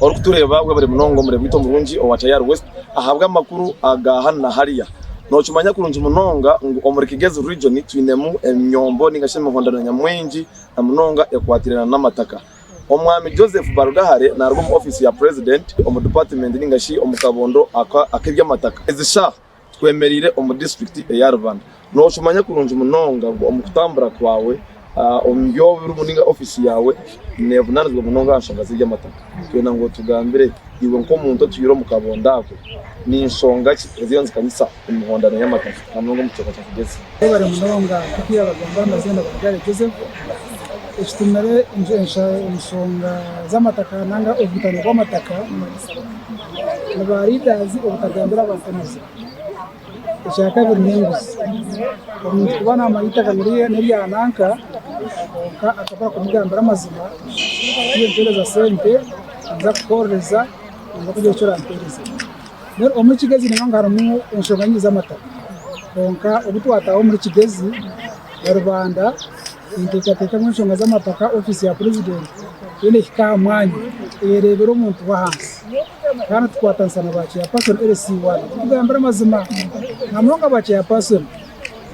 Orikutureeba webare munonga omurebe waitu omurungi owa Tayari West ahabw'amakuru aga hanu na hariya. Nokimanya kurungi munonga ngu omuri Kigezi Region twinemu emyombo ninga shi emihondano nyamwingi na munonga ekwatiraine n'amataka. Omwami Joseph Barugahare naruga omu ofiisi ya President omu department ninga shi omu kabondo ak'eby'amataka. Ezi shaaha Twemereire omu disiturikiti eya Rubanda. Nookimanya kurungi munonga ngu omu kutambura kwawe omu bi orimu nainga ofiisi yaawe neevunaanizibwa munonga aha nshonga z'eby'amataka. Twenda ngu otugambire iwe nk'omuntu otwire omu kabondo ako, ni nshonga ki eziriyo nizikanyisa emihondano y'amataka na munonga omu kicweka kya Kigezi? Webare munonga nk'oku yabagamba amaziina Barugare Joseph. Ekitumire enshonga z'amataka nanga obwitano bw'amataka ni ba leaders obutagambira abantu amazima. Ekyakabiri n'enguzi. Omuntu kuba namanya eitaka ngu n'erya nanka kwonka akabura kumugambira amazima, tiiwe mpereza sente, ninza kukuhorereza, ninza kugira eki orampereze. Mbwenu omuri Kigezi nimwo ngu harimu enshonga nyingi z'amataka kwonka obu twataaha omuri Kigezi na Rubanda Ninteekateeka ngu enshonga z'amataka ofiisi ya purezidenti yoona ehika aha mwanya eyereebera omuntu w'ahansi kandi tukwatanisa na ba chairperson LC1 tukugambira amazima na munonga ba chairperson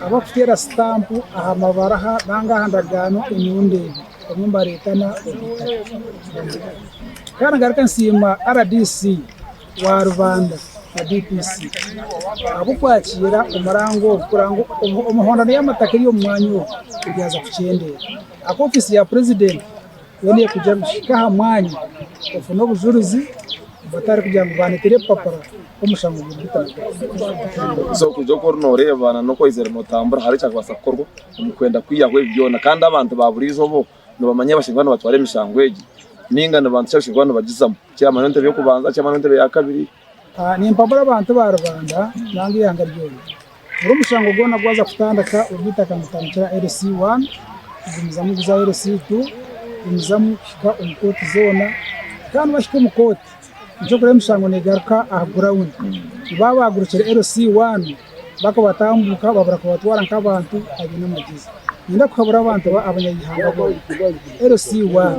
abakuteera sitampu aha mabaraha nanga aha ndagaano emirundi ebi obumwe nibareetana obutaka. Kandi ngaruka nsiima rdc wa Rubanda na DPC ahabw'okwakiira omurango ogu kureba ngu emihondano y'amataka eri omu mwanya ogu eryaza kukyendeera. Ahakuba ofiisi ya purezidenti yoona erikugira ngu hika aha mwanya ofune obujurizi batari kugira ngu banetere ebipapura omushango guri guta na guta. So kwija oku ori noreeba na n'oku oizire notambura hariho ekyakubaasa kukorwa omu kwenda kwihaho ebi byona kandi abantu ba buriijo bo nibamanya abashaija nibatwara emishango egi ninga ni bantu ki abashaija nibagizamu. Chairman w'entebe y'okubanza, chairman w'entebe ya kabiri. Nimpabura abantu ba Rubanda nanga eihanga ryona, buri omushango gwona gwaza kutandika ogw'eitaka nigutandikira LC1 gugumizamu guza LC2 gugumizamu kuhika omu kooti zoona kandi wahika omu kooti nikyo orikureeba emishango negaruka aha ground baaba bagurukire LC1 bakabatambuuka babura kubatwara nk'abantu abaine amagezi. Niinyenda kuhabura abantu abanyaihanga boona, LC1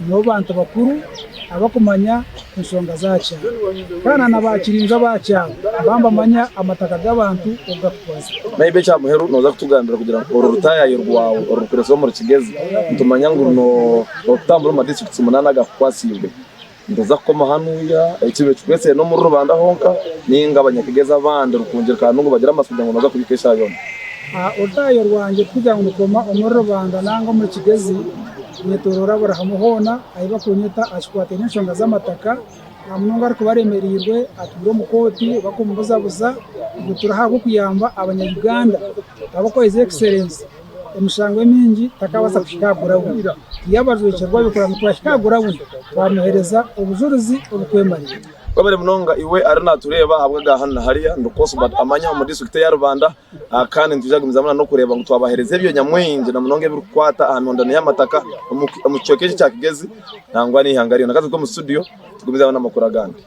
nibo bantu bakuru abakumanya enshonga z'aha kyaro kandi na baakirinju ab'aha kyaro nibaba nibamanya amataka g'abantu oku garikutwaza. Maybe ekya muheru noza kutugambira kugira ngu oru rutayayo rwawe orurukureetera omuri Kigezi nitumanya ngu norutambura omu ma districts munana agakukwasiibwe. Nituza kukoma hanuya, ekibi ekikwetsire n'omuri rubanda honka ninga abanyakigezi abandi Rukungiri Kanungu bagire amatsiko kugira ngu noza kuhika eshaaha yoona. Orutaayo rwangye tikugira ngu nikoma omuri Rubanda nanga omuri Kigezi, nyetoroora buri hamwe hoona ahi bakunyeta aha kikwataine n'enshonga z'amataka na munonga arikuba aremereirwe atwirwe omu kooti bakumubuzabuza ngu turi aha ahabw'okuyamba abanya Uganda ahabw'okuba His Excellency Emishango emingi takabaasa kuhika aha gurawundi. Yaaba ajwekyerwa abikora ngu twahika aha gurawundi twamuheereza obujurizi obukwemarira. Webare munonga iwe ari natureeba ahabwa aga hanu na hariya ndi Kosbat Amanya omu district eya Rubanda kandi nitwija kugumizamu na nokureeba ngu twabahereza ebyo nyamwingi na munonga ebirikukwata aha mihondano y'amataka omu kicweka eki ekya Kigezi nangwa n'eihanga ryona. Ka turuge omu studio tugumize hamwe n'amakuru agandi.